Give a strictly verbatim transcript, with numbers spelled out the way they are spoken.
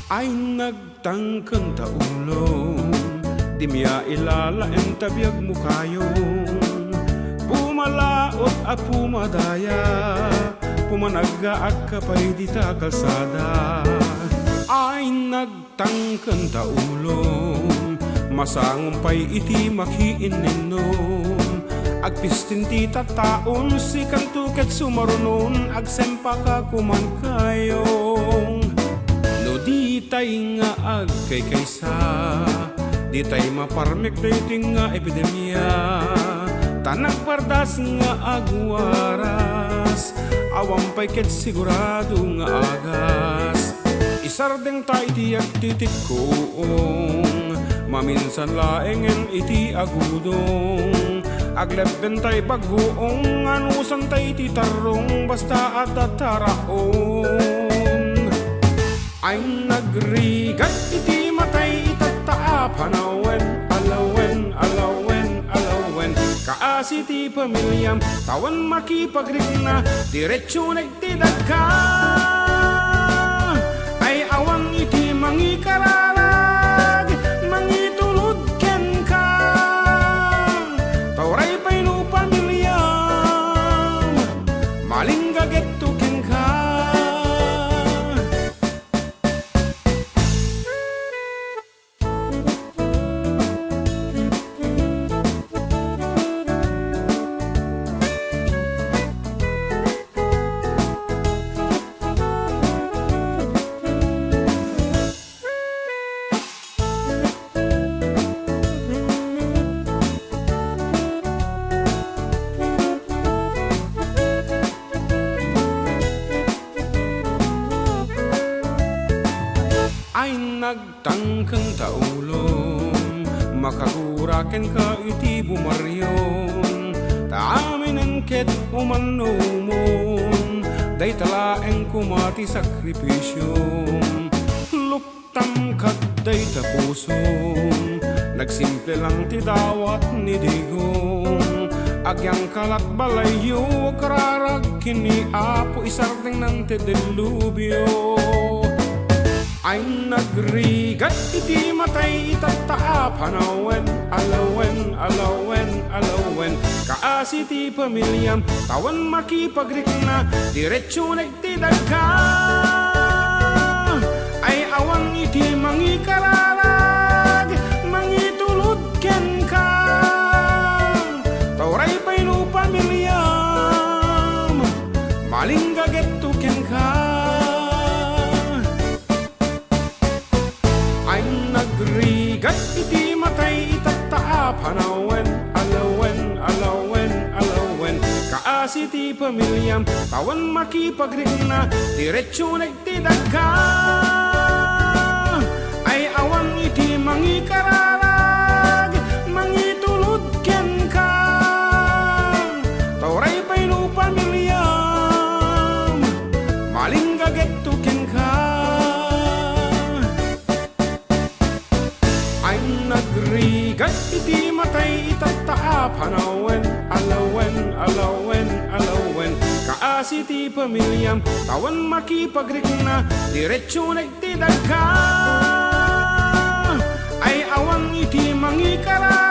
Ay nagtangken ta ulom, dimya ilalaen ta biagmo kayon. Pumalaot a pumadaya, pumanaggaak ka pay dita kalsada. Ay nag- tangken ta ulom, masangom pay iti makiinninnom. Agpistin ti tattaon, sikanto ket sumarunon, agsempaka koman kayong. No ditay nga agkaykaysa, ditay maparmek daytoy nga epidemia, ta nagpardas nga agwaras, awan pay ket sigurado nga agas. Isardeng ta iti agtitikkuong, maminsan laengen iti agudong. Aglebben tay bagguong, anusan tay iti tarrong, basta adda taraon. Ay nagrigat iti matay, itatta a panawen, alawen, alawen, alawen. Kaasi ti pamiliam, tawen makipagrikna, diretso nag- ti dagka. Ay awan iti mangikararag, mangitulod kenka. Ta uray pay no pamiliam, malinggagetto kenka. Ay nag- tangken ta ulom, makagura kenka iti bumarion, ta aminen ket umannomon, dayta laeng koma ti sakripisiom. Luptam ket dayta pusom, nagsimple lang ti dawat ni Digong, agyangkalat balayyo, kararag ken ni Apo, isardengnan ti dilubyo. Ay nagrigat iti matay, itatta a panawen, alawen, alawen, alawen. Kaasi ti pamiliam, tawen makipagrikna, diretso nagti dagka. Ay awan iti mangikararag, mangitulod kenka. Ta uray pay no pamiliam, malinggagetto kenka. Ay nagrigat iti matay, itatta a panawen, alawen, alawen, alawen. Kaasi ti pamiliam, tawen makipagrikna, diretso nagti dagka. Ay awan iti mangikararag, mangitulod kenka. Ta uray pay no pamiliam, malinggagetto kenka. Ay nagrigat iti matay, itatta a panawen, alawen, alawen, alawen. Kaasi ti pamiliam, tawen makipagrikna, diretso nagti dagka. Ay awan iti mangikararag,